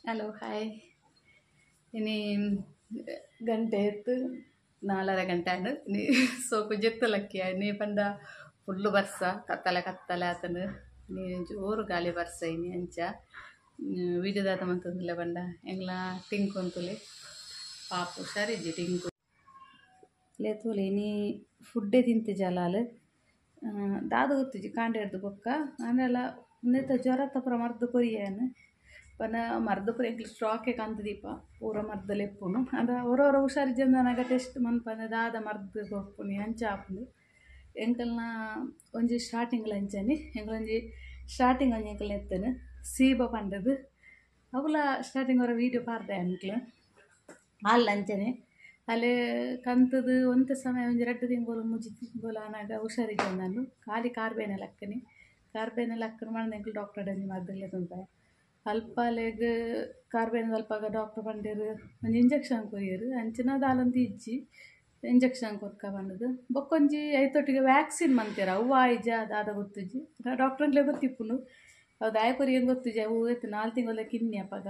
Hello hi. ಇನಿ ಗಂಟೆ ಎತ್ತು 4.5 ಗಂಟೆ ಆಂಡ್. ಇನಿ ಸೋಕು ಜೆತ್ತು ಲಕ್ಕಿಯ ಇನಿ ಪಂಡ ಫುಲ್ಲು ಬರ್ಸ, ಕತ್ತಲೆ ಕತ್ತಲೆ ಆತನು. ಇನಿ ಜೋರು ಗಾಳಿ ಬರ್ಸ ಇನಿ ಅಂಚ ವೀಡಿಯೋದಾತ ಮಂತೊಂದುಲ್ಲೆ ಪಂಡ ಎಂಗ್ಲ ಟಿಂಕು ಅಂತುಲೆ ಪಾಪ ಹುಷಾರಿಜ್ಜಿ ಟಿಂಕು ಲೇತೂಲೆ. ಇನಿ ಫುಡ್ಡೆ ತಿಂತೆ ಜಲಾಲ್ ದಾದ ಗೊತ್ತಿಜ್ಜಿ ಕಾಂಡೆ ಹಿಡ್ದು ಬೊಕ್ಕ ಆಂಡಲ ಉಂದೆತ ಜ್ವರ ತಪುರ ಮರ್ದು ಕೊರಿಯಾನು ಪನ ಮರ್ದು ಪೂರ ಎಂಕ್ಲು ಸ್ಟಾಕೆ ಕಂತು ದೀಪ ಪೂರ ಮರ್ದು ಲೆಪ್ಪುನು. ಅಂಡ ಒರ ಒರ ಹುಷಾರಿಜ್ಜಂದನಾಗ ಟೆಸ್ಟ್ ಮನ್ಪಂದೆ ದಾದ ಮರ್ದು ಕೊರ್ಪುನಿ ಅಂಚ ಆಪುಂಡು. ಎಂಕಲ್ನ ಒಂಜಿ ಸ್ಟಾರ್ಟಿಂಗ್ಲ ಅಂಚನೆ ಎಂಕ್ಲೊಂಜಿ ಸ್ಟಾರ್ಟಿಂಗ್ ಒಂಜಿ ಎಂಕಲ್ನ ಎತ್ತನು ಸೀಬ ಪಂಡದು ಅವುಲ ಸ್ಟಾರ್ಟಿಂಗ್ ಹೊರ ವೀಡಿಯೋ ಪಾರ್ದೆ ಎಂಕ್ಲು ಅಲ್ಲ ಅಂಚನೆ ಅಲ್ಲೇ ಕಂತದು ಒಂತೆ ಸಮಯ ಒಂಜಿ 2 ತಿಂಗಳು 3 ತಿಂಗಳು ಆನಾಗ ಹುಷಾರಿಜ್ಜಂದಾನು ಖಾಲಿ ಕಾರ್ಬೇನೆ ಲಕ್ಕನಿ ಕಾರ್ಬೇನೆ ಲಕ್ಕನ ಮಣ್ಣ ಎಂಕ್ಲು ಡಾಕ್ಟರ್ ಒಂಜಿ ಮರ್ದಲ್ಲೇ ತುಂಪಾಯ ಅಲ್ಪ ಅಲೆಗ್ ಕಾರ್ಬೇನೆ ಅಲ್ಪಾಗ ಡಾಕ್ಟರ್ ಪಂಡೇರು ಒಂಜಿ ಇಂಜೆಕ್ಷನ್ ಕೊರಿಯರು ಅಂಚಿನ ದಾಲಂತ ಇಜ್ಜಿ ಇಂಜೆಕ್ಷನ್ ಕೊರ್ಕ ಪಂಡದು ಬೊಕ್ಕೊಂಜಿ ಐತೊಟ್ಟಿಗೆ ವ್ಯಾಕ್ಸಿನ್ ಮಂತೇರು ಅವು ಆಯ್ಜ ದಾದ ಗೊತ್ತುಜ್ಜಿ ಡಾಕ್ಟ್ರಂಗ್ಲೇ ಗೊತ್ತಿಪ್ಪುನು ಅವು ದಾಯ ಕೊರಿಯಂಗೆ ಗೊತ್ತುಜ್ಜಿ ಅವು ಏತ್ 4 ತಿಂಗಳ ಕಿನ್ನಿ ಅಪಗ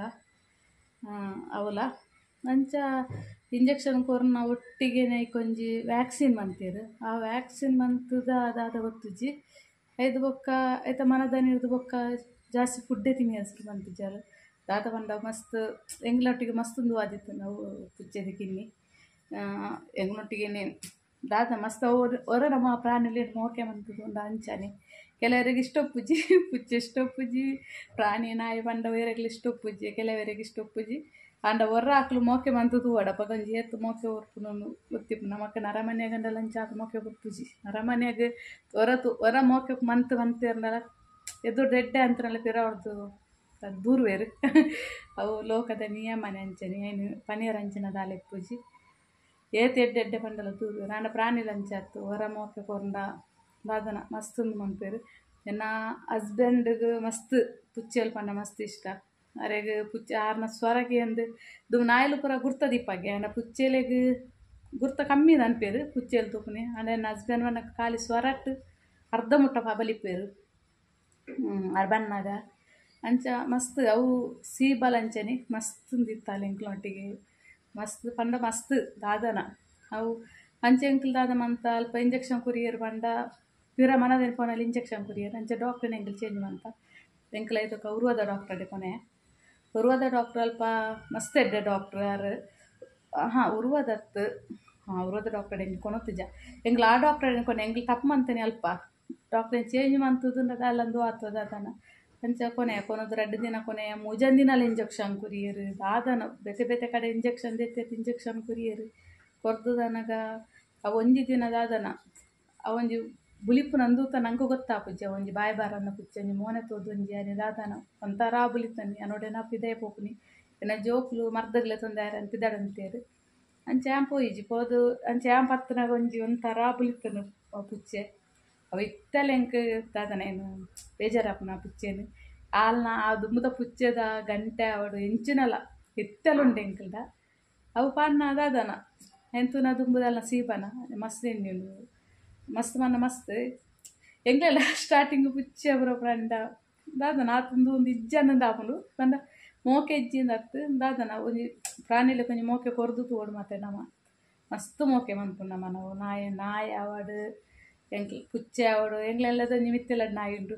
ಅವಲ ಅಂಚ ಇಂಜೆಕ್ಷನ್ ಕೊರ್ನ ಒಟ್ಟಿಗೆ ಐಕೊಂಜಿ ವ್ಯಾಕ್ಸಿನ್ ಮಂತೇರು ಆ ವ್ಯಾಕ್ಸಿನ್ ಮಂತದ ದಾದ ಗೊತ್ತುಜ್ಜಿ ಐದು ಬೊಕ್ಕ ಐತ ಮನದಾನಿ ಹಿಡ್ದು ಬೊಕ್ಕ ಜಾಸ್ತಿ ಫುಡ್ಡೇ ತಿನ್ನಿ ಮಂತಿಜ್ಜಾರು ದಾದ ಪಂಡ ಮಸ್ತ್ ಎಂಗ್ಲೊಟ್ಟಿಗೆ ಮಸ್ತ್ ಒಂದು ಆದಿತ್ತು ನಾವು ಪುಚ್ಚೆದ ಕಿನ್ನಿ ಎಂಗ್ಲೊಟ್ಟಿಗೆನೆ ದಾದ ಮಸ್ತ್ ಅವರು ಹೊರ ನಮ್ಮ ಪ್ರಾಣಿಲಿ ಮೋಕೆ ಮಂತದ್ದು ಒಂದು ಅಂಚಾನೆ. ಕೆಲವರಿಗೆ ಇಷ್ಟೊಪ್ಪುಜಿ ಪುಚ್ಚೆ ಇಷ್ಟೊಪ್ಪುಜಿ ಪ್ರಾಣಿ ನಾಯಿ ಪಂಡ ಬೇರೆಗ್ಲ ಇಷ್ಟೊಪ್ಪುಜಿ ಕೆಲವರಿಗೆ ಇಷ್ಟೊಪ್ಪುಜಿ ಅಂಡ ಹೊರ ಆಕ್ಲು ಮೋಕೆ ಮಂತು ತೂವಡ ಪಗೊಂಜಿ ಏತ್ ಮೋಕೆ ಒರ್ಪುನೊಂದು ಗೊತ್ತಿಪ್ಪು ನಮಕ್ ನರಮನ್ಯಾಗ ಅಂಡಲ ಅಂಚ ಮೋಕೆ ಕೊರ್ಪುಜಿ ನರಮನ್ಯಾಗ ಹೊರ ತು ಹೊರ ಮೋಕೆ ಮಂತ್ ಮಂತೇರ್ನಲ ಎದುರು ಎಡ್ಡೆ ಅಂತನಲ್ಲ ಪಿರ ಅವ್ರದ್ದು ದೂರ್ವೇರು ಅವು ಲೋಕದ ನಿಯಮನೆ ಅಂಚನೆ ಏನು ಪನೀರ್ ಅಂಚಿನ ದಾಲೆಪ್ಪುಜಿ ಏತ್ ಎಡ್ಡೆ ಎಡ್ಡೆ ಪಂಡಲ ದೂರ್ವೇರು ಆಂಡ ಪ್ರಾಣಿಲ ಅಂಚಾತು ಹೊರ ಮೋಕೆ ಕೊರ್ಂಡ ದಾದನ ಮಸ್ತ್ ಉಂದು ಮನ್ಪೇರು. ಎನ್ನ ಹಸ್ಬೆಂಡ್ಗೆ ಮಸ್ತ್ ಪುಚ್ಚೆಲ್ ಪಂಡ ಮಸ್ತ್ ಇಷ್ಟ ಅರೆಗ್ ಪುಚ್ಚೆ ಆರ್ನ ಸ್ವರಕ್ಕೆ ಅಂದು ದು ನಾಯಿಲು ಪೂರ ಗುರ್ತ ದೀಪಾಗೆ ಆಂಡ ಪುಚ್ಚೆಲೆಗ್ ಗುರ್ತ ಕಮ್ಮಿ ಅನ್ಪೇರು ಪುಚ್ಚೆಲ್ ತೂಪುನಿ ಆಂಡ ಎನ್ನ ಹಸ್ಬೆಂಡ್ ಪಂಡ ಖಾಲಿ ಸ್ವರಟ್ ಅರ್ಧ ಮುಟ್ಟ ಬಲಿಪೇರು ಆರ್ ಬನ್ನಾಗ ಅಂಚ ಮಸ್ತ್ ಅವು ಸೀಬಲ್ ಅಂಚನೆ ಮಸ್ತ್ ಇತ್ತಾಲೆ ಎಂಕ್ಲೊಟ್ಟಿಗೆ ಮಸ್ತ್ ಪಂಡ ಮಸ್ತ್ ದಾದನ ಅವು ಅಂಚೆ ಎಂಕ್ಲು ದಾದ ಮಂತ ಅಲ್ಪ ಇಂಜೆಕ್ಷನ್ ಕೊರಿಯರ್ ಪಂಡ ಪಿರ ಮನದೇನು ಪೋನಲ್ಲಿ ಇಂಜೆಕ್ಷನ್ ಕೊರಿಯರ್ ಅಂಚೆ ಡಾಕ್ಟರ್ನ ಎಂಕ್ಲು ಚೇಂಜ್ ಮಂತ ಎಂಕ್ಲ ಐತೊಕ ಉರ್ವದ ಡಾಕ್ಟರ್ ಕೊನೆ ಉರ್ವದ ಡಾಕ್ಟರ್ ಅಲ್ಪ ಮಸ್ತ್ ಎಡ್ಡೆ ಡಾಕ್ಟರ್ ಯಾರು ಹಾಂ ಉರ್ವದತ್ತು ಹಾಂ ಉರ್ವದ ಡಾಕ್ಟರ್ ಎಂಕ್ಲು ಕೊನೊತ್ತುಜ ಎಂಕ್ಲು ಆ ಡಾಕ್ಟರ್ ಕೊನೆ ಎಂಕ್ಲು ತಪ್ಪು ಮಂತನೆ ಅಲ್ಪ ಡಾಕ್ಟರ್ ಚೇಂಜ್ ಮಂತದ್ದು ಅಲ್ಲಂದು ಆತದ ದಾದನ ಅಂಚ ಕೊನೆ ಕೊನೊದು 2 ದಿನ ಕೊನೆ 3 ದಿನ ಇಂಜೆಕ್ಷನ್ ಕೊರಿಯರು ದಾದನ ಬೇತೆ ಬೇತೆ ಕಡೆ ಇಂಜೆಕ್ಷನ್ ದೆತ್ತೆ ಇಂಜೆಕ್ಷನ್ ಕೊರಿಯರು ಕೊರ್ದುದನಗ ಅವು ಒಂಜಿ ದಿನ ದಾದನ ಅವೊಂಜಿ ಬುಲಿಪು ನಂದೂತ ನಂಗೆ ಗೊತ್ತಾಪುಜ್ಜಿ ಒಂಜಿ ಬಾಯಿ ಬಾರನ್ನ ಪುಚ್ಚಿ ಒಂಜಿ ಮೋನೆ ತೋದು ಒಂಜಿ ಅನಿ ದಾದನ ಒಂಥರ ಬುಲಿತನಿ ಅನ್ನೋಡೆ ಪಿದಾಯ ಪೋಪುನಿ ಎನ್ನ ಜೋಕ್ಲು ಮರ್ದಗ್ಲೆ ತೊಂದರೆ ಅಂತ ಪಿದಾಡಂತೇರು ಅಂಚೆ ಆ್ಯಂಪ್ ಪೋಯಿಜಿ ಪೋದು ಅಂಚೆ ಆ್ಯಂಪ್ ಹತ್ತನಾಗ ಒಂಜಿ ಒಂಥರ ಬುಲಿತನು ಪುಚ್ಚೆ ಅವು ಇತ್ತಲ್ಲ ಎಂಕ್ ದಾದನ ಏನು ಬೇಜಾರಾಪುನ ಪುಚ್ಚೆನು ಆಲ್ನ ಆ ದುಮ್ಮದ ಪುಚ್ಚೆದ ಗಂಟೆ ಅವಡು ಎಂಚಿನಲ ಇತ್ತಲುಂಡು ಎಂಕಲ್ದ ಅವು ಪಾಡ್ನ ದಾದನ ಎಂತುನ ದುಂಬುದಲ್ಲ ಸೀಬನ ಮಸ್ತ್ ಎಣ್ಣೆ ಮಸ್ತ್ ಮನ್ನ ಮಸ್ತ್ ಎಂಗ್ಲೆಲ್ಲ ಸ್ಟಾರ್ಟಿಂಗ್ ಪುಚ್ಚೆ ಬರೋ ಫ್ರೆಂಡ ದಾದನ ಆತಂದು ಒಂದು ಇಜ್ಜನ್ನಂದು ಆಪುಂಡು ಪಂಡ ಮೋಕೆ ಇಜ್ಜಿಂದ ಅತ್ತು ದಾದನ ಒಂಜಿ ಪ್ರಾಣಿಲೆ ಕೊಂಚ ಮೋಕೆ ಕೊರ್ದು ತೋಡು ಮತ್ತೆ ನಮ್ಮ ಮಸ್ತ್ ಮೋಕೆ ಮನ್ಪುಂಡು ನಮ್ಮ ನಾವು ನಾಯಿ ನಾಯಿ ಆವಡು ಎಂಕ್ಲು ಪುಚ್ಚೆ ಆವಡು ಎಂಗ್ಲೆಲ್ಲದ ನಿಮಿತ್ತೆಲ್ಲ ನಾಯಿ ಉಂಡು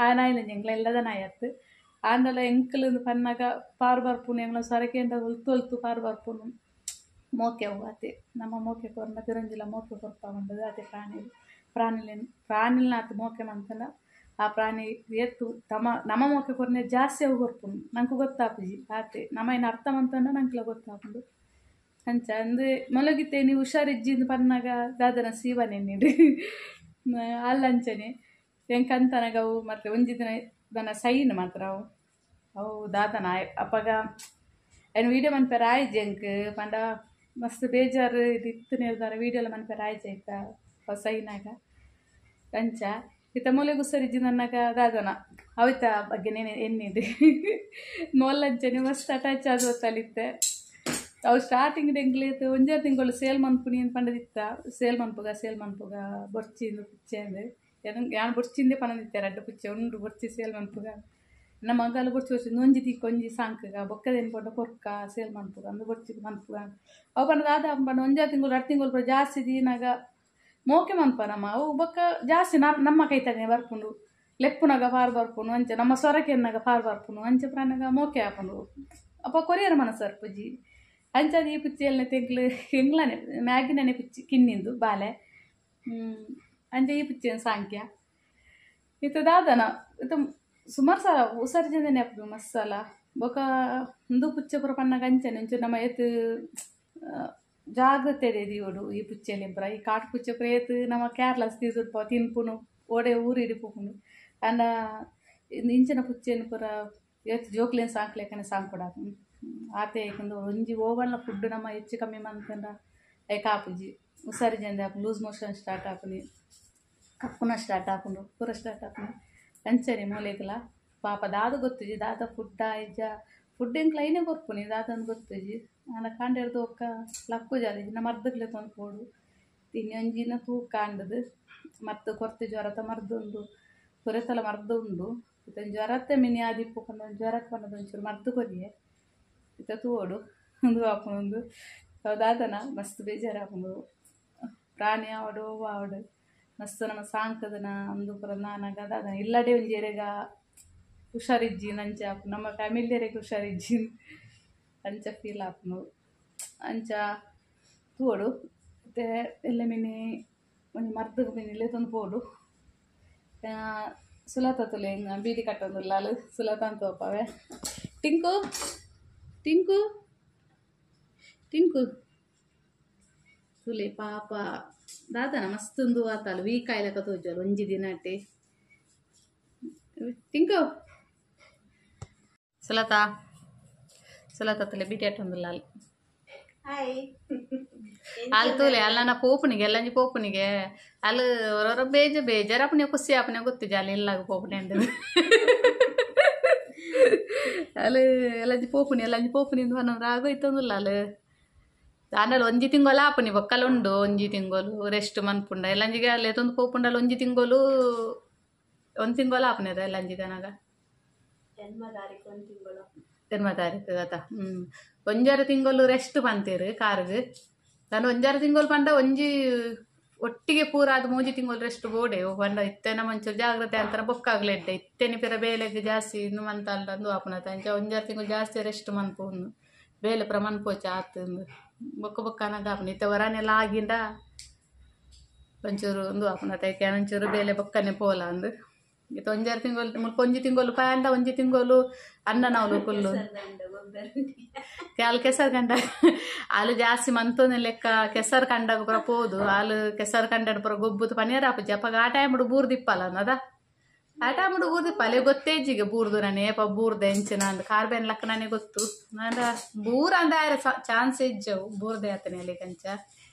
ಆ ನಾಯಿಲ ಎಂಗ್ಲೆಲ್ಲದ ನಾಯಿ ಅತ್ತು ಆಂಡಲ ಎಂಕ್ಲು ಪನ್ನಾಗ ಪಾರು ಬರ್ಪುನು ಎಂಗ್ಲ ಸರಕೆಂಡ ಒಲ್ತು ಒಲ್ತು ಪಾರು ಬರ್ಪುನು ಮೋಕೆ ಅವು ಆತೆ ನಮ್ಮ ಮೋಕೆ ಕೊರ್ನ ಪಿರಂಜಿಲ ಮೋಕೆ ಕೊರ್ಪ ಉಂಡದು ಆತೆ ಪ್ರಾಣಿ ಪ್ರಾಣಿಲಿನ ಪ್ರಾಣಿಲ್ನ ಆತ ಮೋಕೆ ಮಂತನ ಆ ಪ್ರಾಣಿ ಏತು ತಮ್ಮ ನಮ್ಮ ಮೋಕೆ ಕೊರ್ನೆ ಜಾಸ್ತಿ ಅವು ಕೊರ್ಪುನು ನಂಗೆ ಗೊತ್ತಾಪುಜಿ ಆತೆ ನಮ್ಮ ಏನು ಅರ್ಥ ಮಂತಂಡ ನಂಕ್ಲ ಗೊತ್ತಾಪುಂಡು ಅಂಚ ಅಂದು ಮೊಲಗಿತ್ತೆ ನೀವು ಹುಷಾರಿಜ್ಜಿಂದು ಪನ್ನಾಗ ದಾದನ ಸೀವನೆ ನೀಡು ಅಲ್ಲ ಅಂಚನೆ ಎಂಕಂತನಾಗ ಅವು ಮತ್ತೆ ಒಂಜಿ ದಿನ ದನ ಸೈನ್ ಮಾತ್ರ ಅವು ಅವು ದಾದನ ಅಪ್ಪಗ ಏನು ವೀಡಿಯೋ ಮನ್ಪೆರ ಆಯ್ಜಿ ಎಂಕ್ ಪಂಡ ಮಸ್ತ್ ಬೇಜಾರು ಇದು ಇತ್ತು ನಿರ್ಧಾರ ವೀಡಿಯೋಲ ಮನ್ಪೆರ ಆಯ್ಜಿ ಆಯ್ತಾ ಸೈನಾಗ ಅಂಚ ಇತ್ತ ಮೂಲೆಗೂ ಸರಿಜ್ಜಿ ನನ್ನಾಗ ದಾದನ ಅವಿತ ಬಗ್ಗೆ ನೇನೆ ಎನ್ನಿದೆ ಮೊಲ್ಲಂಚನೆ ಮಸ್ತ್ ಅಟ್ಯಾಚ್ ಆದ ತಲಿತ್ತೆ ಅವು ಸ್ಟಾರ್ಟಿಂಗ್ ಎಂಕ್ಲೇತ್ ಒಂಜೇ ತಿಂಗಳು ಸೇಲ್ ಮನ್ಪುನಿ ಅಂತ ಪಂಡದಿತ್ತ ಸೇಲ್ ಮನ್ಪುಗ ಸೇಲ್ ಮನ್ಪುಗ ಬೊರ್ಚಿಂದು ಪುಚ್ಚೆ ಅಂದ್ ಯಾನ್ ಬೊರ್ಚಿಂದೆ ಪನಂದಿತ್ತೆ 2 ಪುಚ್ಚೆ ಉಂಡು ಬೊರ್ಚಿ ಸೇಲ್ ಮನ್ಪುಗ ನಮ್ಮ ಮಗಲು ಬೊಡ್ಚಿ ಬೊಡ್ಚಿ ಒಂಜಿ ತಿಕ್ಕ ಒಂಜಿ ಸಾಂಕಗ ಬೊಕ್ಕದೇನು ಪಂಡ ಕೊರ್ಕ ಸೇಲ್ ಮನ್ಪುಗ ಅಂದು ಬೊಡ್ಚಿ ಮನ್ಪುಗ ಅವು ಪಂಡ ದಾದ ಪಂಡ ಒಂಜಾರು ತಿಂಗಳು 2 ತಿಂಗಳು ಪೂರ ಜಾಸ್ತಿ ದೀನಾಗ ಮೋಕೆ ಮನ್ಪ ನಮ್ಮ ಅವು ಬೊಕ್ಕ ಜಾಸ್ತಿ ನಮ್ಮ ಕೈತಾನೆ ಬರ್ಪುಂಡು ಲೆಪ್ಪುನಾಗ ಪಾರ್ ಬರ್ಪುನು ಅಂಚೆ ನಮ್ಮ ಸೊರಕೆನ್ನಾಗ ಪಾರ್ ಬರ್ಪುನು ಅಂಚೆ ಪ್ರಾಣಾಗ ಮೋಕೆ ಆಪುಂಡು ಅಪ್ಪ ಕೊರಿಯರ್ ಮನಸ್ಸು ಅರ್ಪುಜಿ ಅಂಚಾದ ಈ ಪುಚ್ಚಿಯಲ್ನೇ ತೆಗ್ಲು ಎಂಗ್ಲನೆ ಮ್ಯಾಗಿನೇ ಪುಚ್ಚಿ ಕಿನ್ನಿಂದು ಬಾಲೆ ಅಂಚೆ ಈ ಪುಚ್ಚಿನ ಸಾಂಖ್ಯ ಇತ್ತ ದಾದನ ಇತ್ತ ಸುಮಾರು ಸಲ ಹುಷಾರು ಅಪ್ಪು ಮಸಾಲ ಬೊಕ ಉಂದು ಪುಚ್ಚೆ ಪೂರ ಪನ್ನಾಗ ಅಂಚನೆ ಒಂಚೂರು ನಮ್ಮ ಏತ್ ಜಾಗ್ರತೆ ದೀವೊಡು ಈ ಪುಚ್ಚೆಲಿ ಪೂರ ಈ ಕಾಟು ಪುಚ್ಚೆ ಪೂರ ಏತ್ ನಮ್ಮ ಕೇರ್ಲೆಸ್ ದೀದುಡ್ಪ ತಿನ್ಪುನು ಓಡೆ ಊರು ಹಿಡಿಪುನು ಅಂಡ ಇಂಚಿನ ಪುಚ್ಚೆನ್ ಪೂರ ಏತ್ ಜೋಕ್ಲೇನ್ ಸಾಂಕ್ಲೇಕನೆ ಸಾಂಕೊಡಾಪು ಆತೆ ಏಕೆಂದು ಒಂಜಿ ಓವನ್ಲ ಫುಡ್ ನಮ್ಮ ಹೆಚ್ಚು ಕಮ್ಮಿ ಮಂತಂಡ ಏಕ ಆಪುಜಿ ಹುಷಾರು ಜಂದೆ ಆಪುಂಡು ಲೂಸ್ ಮೋಷನ್ ಸ್ಟಾರ್ಟ್ ಆಪುನಿ ಕಕ್ಕುನ ಸ್ಟಾರ್ಟ್ ಆಪುಂಡು ಪೂರ ಸ್ಟಾರ್ಟ್ ಆಪುಂಡು ಅಂಚನೆ ಮೂಲೆಗ್ಲ ಪಾಪ ದಾದ ಗೊತ್ತುಜಿ ದಾದ ಫುಡ್ ಇಜ್ಜ ಫುಡ್ ಎಂಕ್ಲ ಐನೇ ಕೊರ್ಪುನಿ ದಾದಂದು ಗೊತ್ತುಜಿ ಆಂಡ ಕಾಂಡೆರ್ದು ಒಕ್ಕ ಲಕ್ಕು ಜಾಲಿ ನಮ್ಮ ಮರ್ದಗ್ಲೆ ತೊಂದು ಪೋಡು ತಿನ್ನಿ ಒಂಜಿನ ತೂಕ ಅಂಡದು ಮರ್ದು ಕೊರ್ತೆ ಜ್ವರತ ಮರ್ದುಂಡು ಪೊರೆತಲ ಮರ್ದು ಉಂಡು ಇತ್ತ ಜ್ವರತ್ತೆ ಮಿನಿ ಆದಿಪ್ಪು ಪಂಡ ಜ್ವರಕ್ಕೆ ಪಂಡದ ಒಂಚೂರು ಮರ್ದು ಕೊರಿಯೆ ಇತ್ತ ತೂವೊಡು ಉಂದು ಆಪುಂಡು ದಾದನ ಮಸ್ತ್ ಬೇಜಾರಾಪುಂಡು ಪ್ರಾಣಿ ಆವಡು ಓ ಆವಡು ಮಸ್ತ್ ನಮ್ಮ ಸಾಂಕದನ ಅಂದು ಪೂರ ನಾನಾಗ ದಾದನ ಇಲ್ಲಡೆ ಒಂಜಿ ಎರೆಗ ಹುಷಾರಿಜ್ಜಿ ಅಂಚ ಆಪುಂಡು ನಮ್ಮ ಫ್ಯಾಮಿಲಿ ಎರೆಗ್ ಹುಷಾರಿಜ್ಜಿ ಅಂಚ ಫೀಲ್ ಆಪುಂಡು ಅಂಚ ತೂವೊಡು ಮತ್ತು ಎಲ್ಲ ಮಿನಿ ಒಂಜಿ ಮರ್ದಗ್ ಮಿನಿ ಲೆತೊಂದು ಪೋಡು ಸುಲತ ತುಲೆ ಬೀದಿ ಕಟ್ಟೊಂದುಲ್ಲ ಅಲ್ ಸುಲತ ಅಂತ ತೋಪವೆ ಟಿಂಕು ಟಿಂಕು ಟಿಂಕು ತುಲೆ ಪಾಪ ದಾದನ ಮಸ್ತ್ ಉಂದು ಆತಲ್ ವೀಕ್ ಆಯ್ಲಕ ತೋಜಲ್ ಒಂಜಿ ದಿನ ಅಟ್ಟೆ ಟಿಂಕು ಸುಲತಾ ಸುಲತ ತುಲೆ ಬೀಟಿ ಅಟ್ಟೊಂದುಲ್ಲ ಅಲ್ ಹಾಯ್ ಅಲ್ಲಿ ತೂಲೆ ಅಲ್ಲ ಪೋಪುನಿಗೆ ಎಲ್ಲಂಜಿ ಪೋಪುನಿಗೆ ಅಲ್ಲಿ ಹೊರ ಬೇಜ ಬೇಜಾರ ಅಪ್ಪನೆ ಖುಷಿ ಅಪ್ಪನೆ ಗೊತ್ತಿಜ ಅಲ್ಲಿ ಇಲ್ಲಾಗ ಪೋಪುನಿ ಅಂದದು ಅಲ್ಲಿ ಎಲ್ಲಂಜಿ ಪೋಪುನಿ ಎಲ್ಲಂಜಿ ಪೋಪುನಿ ಅಂದು ಪನ್ನೊಂದು ಆಗೋಯ್ತಂದಿಲ್ಲ ಅಲ್ಲಿ ಆಂಡಲ ಒಂಜಿ ತಿಂಗೊಲು ಆಪುನಿ ಬೊಕ್ಕಲ ಉಂಡು ಒಂಜಿ ತಿಂಗೊಲು ರೆಸ್ಟ್ ಮನ್ಪುಂಡ ಎಲ್ಲಂಜಿಗೆ ಅಲ್ಲಿ ಎತ್ತೊಂದು ಪೋಪುಂಡಲ್ಲ ಒಂಜಿ ತಿಂಗೊಲು ಒಂದು ತಿಂಗೊಲು ಆಪುನಿ ಅದ ಎಲ್ಲಂಜಿಗನಾಗ ಜನ್ಮ ತಾರೀಕು ಒಂದು ತಿಂಗಳು ಜನ್ಮ ತಾರೀಕು ಅದ ಒಂಜಾರು ತಿಂಗೊಲು ರೆಸ್ಟ್ ಪಂತೀರು ಕಾರ್ಗ್ ನಾನು ಒಂಜಾರು ತಿಂಗೊಲು ಪಂಡ ಒಂಜಿ ಒಟ್ಟಿಗೆ ಪೂರ ಅದು ಮೂಜಿ ತಿಂಗೊಲು ರೆಸ್ಟ್ ಬೋಡೆ ಪಂಡ ಇತ್ತೇನ ಮಂಚೂರು ಜಾಗ್ರತೆ ಅಂತಾರ ಬೊಕ್ಕಾಗ್ಲೆ ಇಡ್ಡೆ ಇತ್ತೇನೆ ಪಿರ ಬೇಲೆಗ್ ಜಾಸ್ತಿ ಇನ್ನು ಮಂತ ಅಂದು ಆಪುನತ ಅಂಚ ಒಂಜಾರು ತಿಂಗಳು ಜಾಸ್ತಿ ರೆಸ್ಟ್ ಮನ್ಪು ಬೇಲೆ ಪೂರ ಮನ್ಪೋಚ ಆತು ಬೊಕ್ಕ ಬೊಕ್ಕ ಅನಾಗ ಆಪುನ ಇತ್ತೆ ವರನೆಲ್ಲ ಆಗಿಂಡ ಒಂಚೂರು ಒಂದು ಆಪುನತ ಐಕೆ ಒಂಚೂರು ಬೇಲೆ ಬೊಕ್ಕನೆ ಪೋಲ ಅಂದು ಇತ್ತ ಒಂಜಾರು ತಿಂಗೊಲು ಮುಲ್ಪ ಒಂಜಿ ತಿಂಗೊಲು ಪಾಂಡ ಒಂಜಿ ತಿಂಗೊಲು ಅನ್ನ ನಾವು ಕುಲ್ಲು ಹಾಲು ಕೆಸರು ಕಂಡ ಹಾಲು ಜಾಸ್ತಿ ಮಂತೊಂದು ಲೆಕ್ಕ ಕೆಸರು ಕಂಡಾಗ ಪೂರ ಪೋದು ಹಾಲು ಕೆಸರು ಕಂಡಾಡ ಪೂರ ಗೊಬ್ಬುದು ಪನೀರ್ ಆಪುಜಿ ಅಪ್ಪಾಗ ಆ ಟೈಮ್ ಬೂರ್ದಿಪ್ಪಲ್ಲ ಅನ್ನದ ಆ ಟೈಮ್ ಬೂರ್ದಿಪ್ಪಲ್ಲ ಗೊತ್ತೇಜಿಗೆ ಬೂರ್ದು ನಾನು ಏಪ ಬೂರ್ದೆ ಎಂಚಿನ ಅಂದ್ ಕಾರ್ಬೇನ್ ಲಕ್ಕ ನನಗೆ ಗೊತ್ತು ನಾನು ಬೂರ್ ಅಂದ ಚಾನ್ಸ್ ಇಜ್ಜವು ಬೂರ್ದೆ ಆತನೆ ಅಲ್ಲಿ ಕಂಚ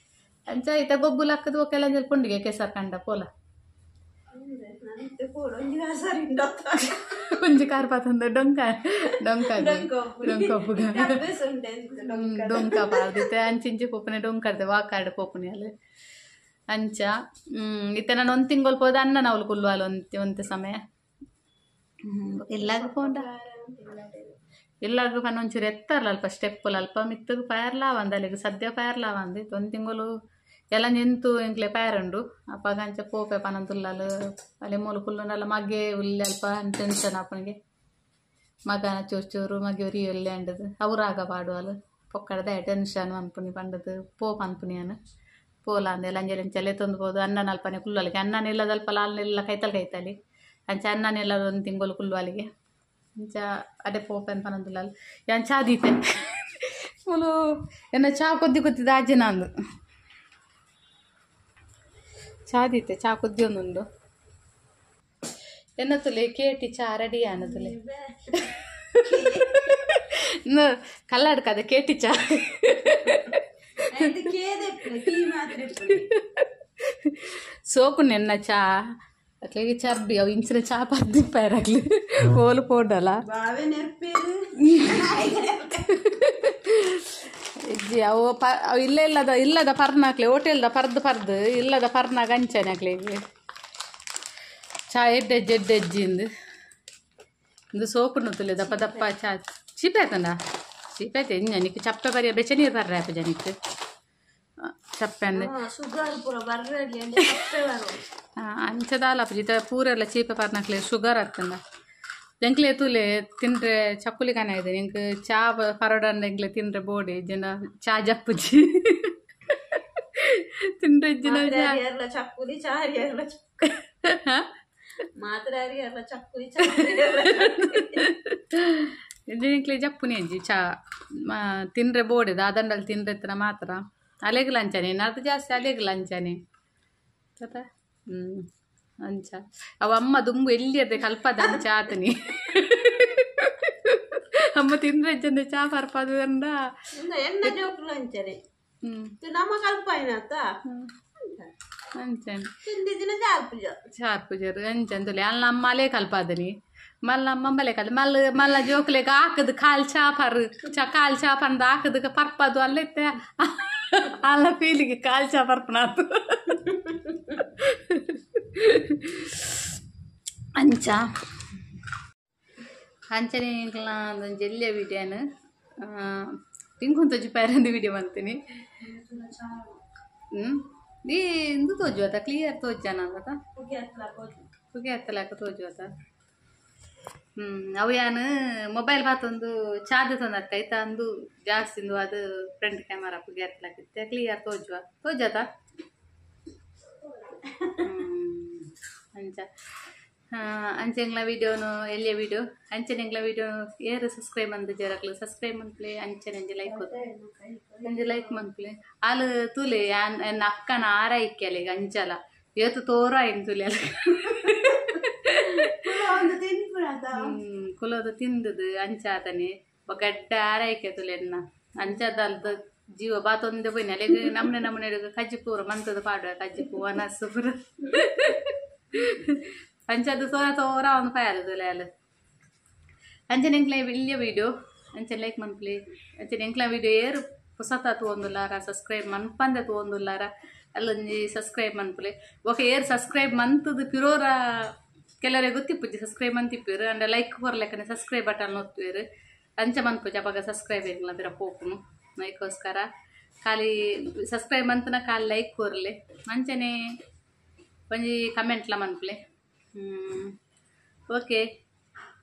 ಅಂಚ ಈತ ಗೊಬ್ಬು ಲಕ್ಕದ ಒಕ್ಕೆಲ್ಲ ಅಂಜಲ್ ಪುಂಡಿಗೆ ಕೆಸರು ಕಂಡ ಪೋಲ ಒಂಜಿ ಕಾರ್ ಪಾತಂದು ಡೊಂಕ ಡೊಂಕ ಡೊಂಕೊಪ್ಪುಗ ಡೊಂಕ ಪಾರ್ದಿತ್ತೆ ಅಂಚಿಂಚಿ ಪೋಪುನೆ ಡೊಂಕರ್ದೆ ವಾಕಾರ್ಡ್ ಪೋಪುನೆ ಅಲ್ಲಿ ಅಂಚ ಇತ್ತೆ ನಾನು ಒಂದು ತಿಂಗಳು ಪೋದ ಅನ್ನ ನಾವು ಕುಲ್ಲು ಅಲ್ಲ ಒಂತೆ ಒಂತೆ ಸಮಯ ಎಲ್ಲಾಗ ಪೋಂಡ ಎಲ್ಲಾಗ ಪನ್ನ ಒಂಚೂರು ಎತ್ತಾರಲ್ಲ ಅಲ್ಪ ಸ್ಟೆಪ್ಪುಲು ಅಲ್ಪ ಮಿತ್ತಗ್ ಪಯರ್ಲಾವ ಅಂದ ಅಲ್ಲಿಗೆ ಸದ್ಯ ಪಯರ್ಲಾವ ಅಂದ ಒಂದು ತಿಂಗಳು ಎಲ್ಲ ನಿಂತು ಎಂಕ್ಲೆ ಪಯರುಂಡು ಅಪ್ಪಾಗ ಅಂಚ ಪೋಪೆ ಪನಂತುಲ್ಲಲು ಅಲ್ಲಿ ಮೂಲು ಕುಲ್ಲುಂಡಲ್ಲ ಮಗ್ಗೆ ಉಲ್ಲೆ ಅಲ್ಪ ಟೆನ್ಷನ್ ಅಪ್ಪನಿಗೆ ಮಗನ ಚೂರು ಚೂರು ಮಗೆ ಉರಿ ಉಲ್ಲೆ ಅಂಡದು ಅವ್ರಾಗ ಪಾಡುವಲು ಪೊಕ್ಕಡ್ದ ಟೆನ್ಷನ್ ಅನ್ಪುನಿ ಪಂಡದು ಪೋಪ ಅನ್ಪುನಿಯನು ಪೋಲ ಅಂದೆಲ್ಲ ಅಂಜಲಿ ಅಂಚಲೆ ತಂದು ಪೋದು ಅನ್ನನ ಅಲ್ಪನೆ ಕುಲ್ಲಲಿಗೆ ಅನ್ನನ ಇಲ್ಲದಲ್ಪ ಲಾಲ್ನೆಲ್ಲ ಕೈತಲ್ ಕೈತಲಿ ಅಂಚ ಅನ್ನನೆಲ್ಲ ಒಂದು ತಿಂಗಳು ಕುಲ್ಲು ಅಲ್ಲಿಗೆ ಅಂಚ ಅಡೆ ಪೋಪೆ ಅನ್ಪನಂದುಲ್ಲಲ್ ಯಾನ್ ಚಾ ದೀತೆ ಮೂಲು ಎನ್ನ ಚಾ ಕೊದ್ದಿ ಕೊದ್ದಿದ ಅಜ್ಜನ ಅಂದು ಚಾ ದೀತೆ ಚಾ ಕೊದ್ದಿ ಒಂದುಂಡು ಎನ್ನ ತುಲೆ ಕೇಟಿ ಚಾ ರೆಡಿ ಆನ ತುಲೆ ಕಲ್ಲಾಡ್ಕದ ಕೇಟಿ ಚಾ ಸೋಕು ನೆನ್ನ ಚಾ ಅಟ್ಲಿಗೆ ಚರ್ಬಿ ಅವು ಇಂಚಿನ ಚಾ ಪದ್ದಿಪ್ಪಾಯರಾಗ್ಲಿ ಓಲು ಪೋಡಲ್ಲ ಇಜ್ಜಿ ಅವು ಪ ಅವು ಇಲ್ಲೇ ಇಲ್ಲದ ಇಲ್ಲದ ಪರ್ನಾಕ್ಲೆ ಹೋಟೆಲ್ದ ಪರ್ದು ಪರ್ದು ಇಲ್ಲದ ಪರ್ನಾಗ ಅಂಚನೆ ಹಾಕ್ಲಿ ಚಾ ಎಡ್ಡೆಜ್ಜಿ ಎಡ್ಡೆಜ್ಜಿಂದು ಇಂದು ಸೋಪು ತುಲೆ ದಪ್ಪ ದಪ್ಪ ಚಾ ಚೀಪೆ ಆತಂಡ ಚೀಪೆ ಆಯ್ತು ಇಂಜ ನಿಕ್ ಚಪ್ಪೆ ಬರಿಯ ಬೆಚ್ಚ ನೀರು ಬರ್ರೆ ಆಪುಜ ನಿಕ್ ಚಪ್ಪೆ ಅಂದೆ ಶುಗರ್ ಪೂರ ಬರ್ರಲ್ಲಿ ಅಂದ್ರೆ ಚಪ್ಪೆ ಬರು ಅಂಚದಾಲ ಆಪುಜಿ ಇತ್ತ ಪೂರೆಲ್ಲ ಚೀಪೆ ಪರ್ನಕ್ಲೆ ಶುಗರ್ ಆತಂಡ ಎಂಕ್ಲೆ ತೂಲೆ ತಿಂದ್ರೆ ಚಕ್ಕುಲಿ ಕಾನ ಇದೆ ಎಂಕ್ ಚಾ ಪರೋಡ ಎಂಕ್ಲೆ ತಿಂದ್ರೆ ಬೋಡಿ ಜನ ಚಾ ಜಪ್ಪುಜಿ ತಿಂದ್ರೆ ಜಿನ ಚಕ್ಕುಲಿ ಚಾರಿ ಮಾತ್ರೆ ಚಕ್ಕುಲಿ ಎಂಕ್ಲೆ ಜಪ್ಪುನಿ ಅಜ್ಜಿ ಚಾ ತಿಂದ್ರೆ ಬೋಡಿ ದಾದಂಡಲ್ಲಿ ತಿಂದ್ರೆ ಇತ್ತಿನ ಮಾತ್ರ ಅಲೆಗ್ ಲಂಚನೆ ಅದು ಜಾಸ್ತಿ ಅಲೆಗ್ ಲಂಚನೆ ಗೊತ್ತಾ ಅಂಚ ಅವ ಅಮ್ಮ ದುಂಬು ಎಲ್ಲಿ ಅದೇ ಕಲ್ಪದ ಅಂಚ ಆತನಿ ಅಮ್ಮ ತಿಂದ್ರೆ ಚಂದ ಚಾ ಪರ್ಪದ ಅಂದ ಎನ್ನ ಜೋಕುಲು ಅಂಚನೆ ನಮ್ಮ ಕಲ್ಪಾಯಿನತ್ತ ಅಂಚನೆ ತಿಂದಿದ್ದಿನ ಚಾರ್ಪುಜ ಚಾರ್ಪುಜರು ಅಂಚಂತುಲೆ ಅಲ್ಲ ಅಮ್ಮ ಅಲೇ ಕಲ್ಪಾದನಿ ಮಲ್ಲ ಅಮ್ಮಂಬಲೆ ಕಲ್ ಮಲ್ಲ ಮಲ್ಲ ಜೋಕ್ಲೆಗ್ ಹಾಕದು ಕಾಲ್ ಚಾಪರ್ ಚ ಕಾಲ್ ಚಾಪಂದ ಹಾಕದಕ್ಕೆ ಪರ್ಪದು ಅಲ್ಲೈತೆ ಅಲ್ಲ ಪೀಲಿಗೆ ಕಾಲ್ ಚಾ ಪರ್ಪನಾತು ಅಂಚ ಅಂಚನೆ ಎಂಕ್ಲ ಒಂಜಿ ಎಲ್ಯ ವಿಡಿಯೋನು ತಿಂಕೊಂತ ತೋಜಿ ವಿಡಿಯೋ ಮಂತೀನಿ ಈ ಇಂದು ತೋಜುವತ ಕ್ಲಿಯರ್ ತೋಜಾನ ಅತ್ತ ಪುಗೆ ಹತ್ತಲಾಕ ತೋಜುವತ ಅವು ಯಾನು ಮೊಬೈಲ್ ಬಾತೊಂದು ಚಾರ್ಜ್ ತಂದಕ್ಕ ಐತ ಅಂದು ಜಾಸ್ತಿ ಅದು ಫ್ರಂಟ್ ಕ್ಯಾಮರಾ ಪುಗೆ ಹತ್ತಲಾಕಿತ್ತೆ ಕ್ಲಿಯರ್ ತೋಜುವ ತೋಜಾತ ಅಂಚ ಅಂಚೆ ಎಂಗ್ಲ ವಿಡಿಯೋನು ಎಲ್ಲಿಯ ವಿಡಿಯೋ ಅಂಚನೆ ಎಂಗ್ಲ ವಿಡಿಯೋ ಏರು ಸಬ್ಸ್ಕ್ರೈಬ್ ಅಂದ ಜರಕ್ಲು ಸಬ್ಸ್ಕ್ರೈಬ್ ಮನ್ಪ್ಲೆ ಅಂಚನೆ ಅಂಜೆ ಲೈಕ್ ಅಂಜೆ ಲೈಕ್ ಮನ್ಪ್ಲೆ ಆಲು ತೂಲೆ ಎನ್ನ ಅಕ್ಕನ ಆರೈಕ್ಯಲೆ ಈಗ ಅಂಚಲ ಏತು ತೋರ ಆಯ್ತು ತೂಲೆ ಅಲ್ಲ ಕುಲೋದು ತಿಂದದು ಅಂಚಾತನೆ ಗಡ್ಡ ಆರೈಕೆ ತುಲೆ ಎನ್ನ ಅಂಚದಲ್ದ ಜೀವ ಬಾತೊಂದೆ ಪೋಯಿನ ಅಲೆಗ್ ನಮ್ನೆ ನಮ್ಮನೆ ಕಜ್ಜಿ ಪೂರ ಮಂತದ ಪಾಡುವ ಕಜ್ಜಿ ಪೂ ಅನಸ್ಸು ಪೂರ ಅಂಚದು ತೋರ ತೋರ ಒಂದು ಪಾಯಲು ತುಲೆ ಅಲ್ಲ ಅಂಚನೆ ಎಂಕ್ಲ ಇಲ್ಲಿಯ ವಿಡಿಯೋ ಅಂಚನೆ ಲೈಕ್ ಮನ್ಪ್ಲೆ ಅಂಚನೆ ಎಂಕ್ಲ ವಿಡಿಯೋ ಏರು ಪುಸತ ತೂವೊಂದುಲ್ಲಾರ ಸಬ್ಸ್ಕ್ರೈಬ್ ಮನ್ಪಂದೆ ತೂವೊಂದುಲ್ಲಾರ ಅಲ್ಲೊಂಜಿ ಸಬ್ಸ್ಕ್ರೈಬ್ ಮನ್ಪುಲೆ ಬೊಕ ಏರ್ ಸಬ್ಸ್ಕ್ರೈಬ್ ಮಂತದು ಪಿರೋರ ಕೆಲವರಿಗೆ ಗೊತ್ತಿಪ್ಪುಜಿ ಸಬ್ಸ್ಕ್ರೈಬ್ ಮಂತಿಪ್ಪೇರು ಅಂಡ ಲೈಕ್ ಕೊರ್ಲೆಕ್ಕನೆ ಸಬ್ಸ್ಕ್ರೈಬ್ ಬಟನ್ ಒತ್ತುವೇರು ಅಂಚ ಮನ್ಪುಜಿ ಅಪಗ ಸಬ್ಸ್ಕ್ರೈಬ್ ಎಂಕ್ಲ ಪಿರ ಪೋಪುನು ಐಕೋಸ್ಕರ ಖಾಲಿ ಸಬ್ಸ್ಕ್ರೈಬ್ ಮಂತನ ಖಾಲಿ ಲೈಕ್ ಕೊರ್ಲೆ ಅಂಚನೆ ಒಂಜಿ ಕಮೆಂಟ್ಲ ಮನ್ಪುಲೆ ಓಕೆ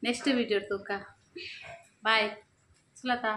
ನೆಕ್ಸ್ಟ್ ವಿಡಿಯೋ ತೂಕ ಬಾಯ್ ಸುಲತಾ.